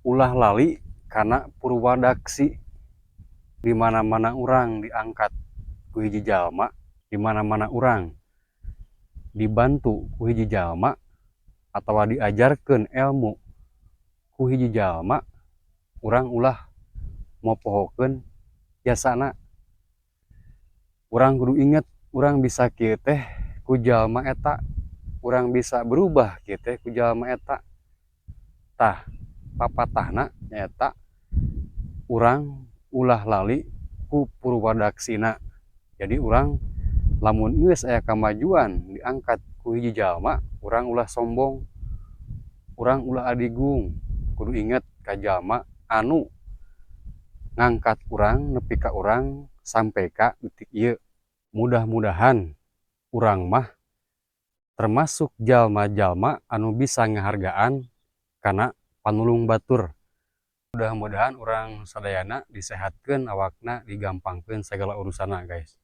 Ulah lali kana purwadaksi. Di mana-mana urang diangkat ku hiji jalma, di mana-mana urang dibantu ku hiji jalma atawa diajarkeun ilmu ku hiji jalma, urang ulah mopohokeun jasana. Urang kudu inget, urang bisa kieu teh ku jalma eta, urang bisa berubah kieu teh ku jalma eta. Tah, papatahna nyaeta urang ulah lali ku purwadaksina. Jadi, urang lamun geus aya kamajuan, diangkat ku hiji jalma, urang ulah sombong, urang ulah adigung, kudu inget ka jalma anu ngangkat urang nepi ka urang sampai ka detik ieu. Mudah-mudahan urang mah termasuk jalma-jalma anu bisa ngahargaan kana panulung batur. Mudah-mudahan urang sadayana disehatkeun awakna, digampangkeun sagala urusanna, guys.